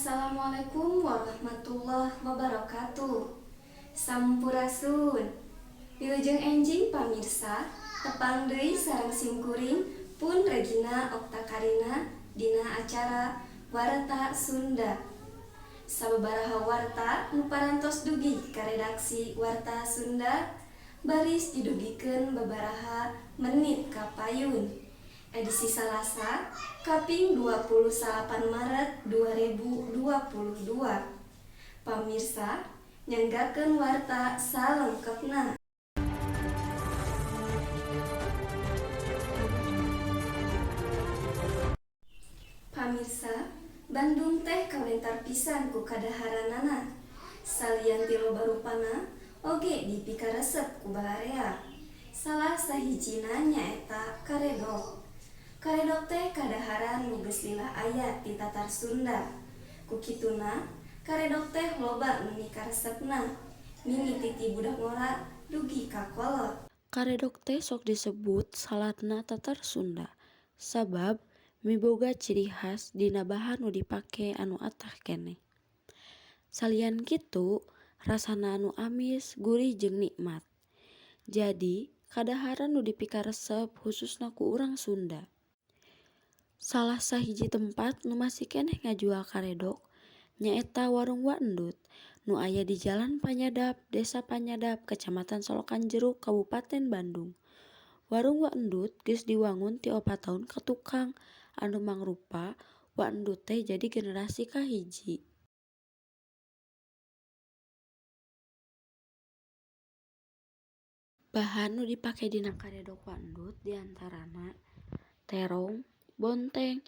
Assalamualaikum warahmatullahi wabarakatuh. Sampurasun. Wilujeng enjing pamirsa, tepang deui sareng simkuring pun Regina Oktakarina dina acara Warta Sunda. Sababaraha warta nu parantos dugi ka redaksi Warta Sunda baris didugikeun babaraha menit kapayun. Edisi Salasa, kaping 28 Maret 2022. Pamirsa, nyanggakeun warta salengkepna. Pamirsa, Bandung teh kawentar pisan ku kadaharanana. Salian ti loba rupana, oge dipikaresep ku balarea. Salah sahijina nyaeta karedok. Karedok teh kadaharan nu geus lila aya ti Tatar Sunda. Ku kituna, karedok teh loba nu mikaresepna. Mimiti ti budak ngora dugi ka kolot. Karedok teh sok disebut saladna Tatar Sunda, sabab miboga ciri khas dina bahan nu dipake anu atah keneh. Salian kitu, rasana anu amis, gurih jeung nikmat. Jadi, kadaharan nu dipikaresep hususna ku urang Sunda. Salah sahiji tempat nu masih keneh ngajual karedok nyaeta Warung Wa Endut nu aya di Jalan Panyadap, Desa Panyadap, Kecamatan Solokan Jeruk, Kabupaten Bandung. Warung Wa Endut geus diwangun ti 4 taun ka tukang anu mangrupa Wa Endut teh jadi generasi kahiji. Bahan nu dipake dina karedok Wa Endut diantarana terong, bonteng,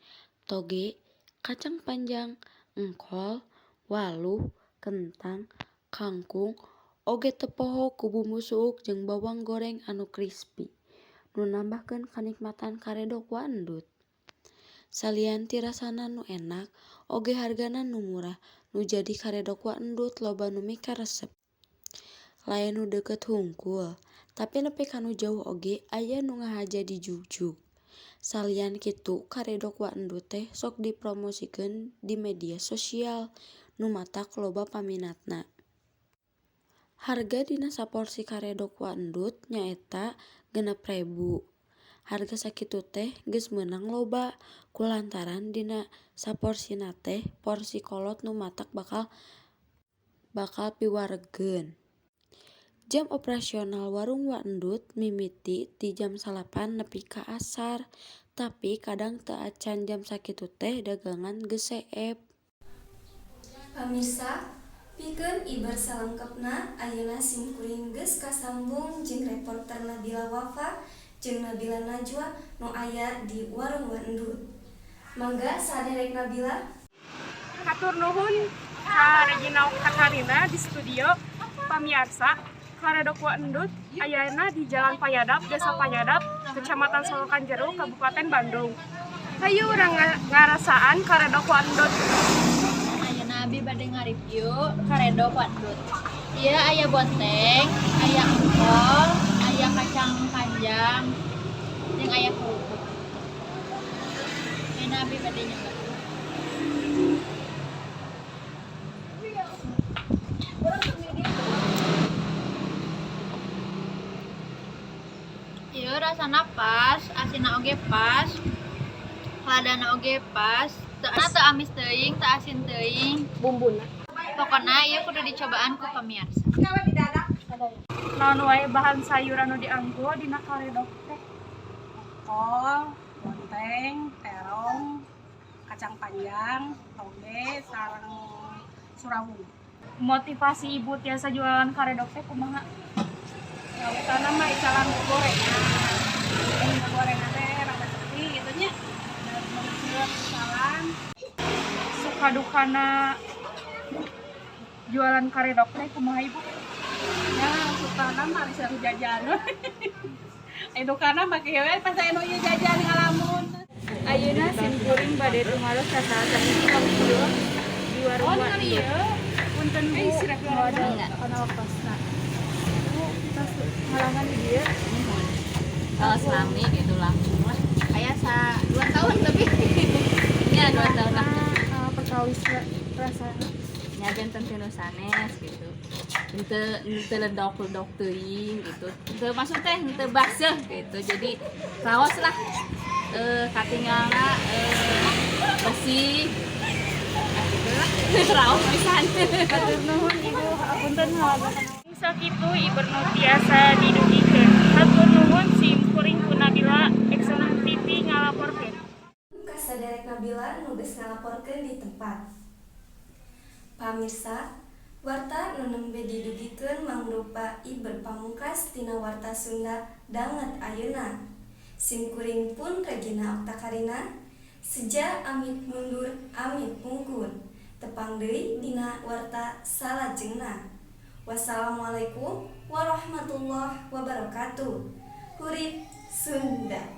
toge, kacang panjang, engkol, waluh, kentang, kangkung, oge teu poho ku bumbu suuk jeung bawang goreng anu krispi nu nambahkeun kanikmatan karedok Wa Endut. Salian ti rasana nu enak, oge hargana nu murah nu jadi karedok Wa Endut loba nu mikaresep. Lain nu deukeut hungkul, tapi nepi ka nu jauh oge aya nu ngahaja di jugjug. Salian kitu karedok Wa Endut teh sok dipromosikeun di media sosial nu matak loba paminatna. Harga dina saporsi karedok Wa Endut nyaeta 6.000. Harga sakitu teh geus meunang loba kulantaran dina saporsina teh porsi kolot nu matak bakal piwaregeun. Jam operasional Warung Wa Endut mimiti ti jam 9 nepi ka asar, tapi kadang teu acan jam sakitu teh dagangan geus seep. Pamirsa, pikeun iber salengkepna ayeuna simkuring geus kasambung jeung reporter Nabila Wafa jeung Nabila Najwa nu aya di Warung Wa Endut. Mangga saderek Nabila. Hatur nuhun ka Regina Oktakarina di studio. Pamiarsa, Karedok Wa Endut ayana di Jalan Panyadap, Desa Panyadap, Kecamatan Solokan Jeruk, Kabupaten Bandung. Hayu urang ngarasaan Karedok Wa Endut. Ayeuna abi bade ngareview Karedok Wa Endut. Ieu aya bonteng, aya engkol, aya kacang panjang, jeung aya kerupuk. Ayeuna abi bade nyoba. Ieu rasana pas, asinna oge pas, ladana oge pas, teu amis teuing, teu asin teuing. Bumbuna. Pokona ieu kudu dicobaan ku pamiarsa. Naon wae bahan sayuran nu dianggo dina karedok teh? Kol, bonteng, terong, kacang panjang, toge, sareng surawung. Motivasi ibu tiasa jualan karedok teh kumaha? Utama mah icalan gorengan. Gorengan teh rada sepi gitu nya. Dan icalan. Suka dukana jualan karedok teh kumaha ibu? Ya, sukana mah bisa jajan. Dukana mah kieu we pas aya nu ieu jajan ngalamun. Ayeuna simkuring bade tumaros ka salah sahiji pengunjung di Warung Wa Endut. Punten Bu, modal kana waktosna. Bu, tos ngalangan di dieu. Kalau selami gitu langsung lah. Aya sa 2 tahun lebih. Iya, 2 tahun lah. Perkawis Rasana? Nya benten ti nu sanes gitu. Henteu henteu ledok-ledok teuing gitu. Henteu maksud teh henteu baseuh gitu. Jadi raos lah katinggalna bersih. Nah, gitu lah. Raos pisan. Hatur nuhun, Ibu, hapunten ngawagel. Sakitu iber nu tiasa didugikeun. Hatur nuhun, sim kuring ku Nabila Excellent TV ngalaporkeun. Ka saderek Nabila nu geus ngalaporkeun di tempat. Pamirsa, warta nu nembe didugikeun mangrupa iber pamungkas tina Warta Sunda danget ayeuna. Sim kuring pun Regina Oktakarina seja amit mundur amit pungkur. Tepang deui dina warta salajengna. Wassalamualaikum warahmatullahi wabarakatuh. Hurip Sunda.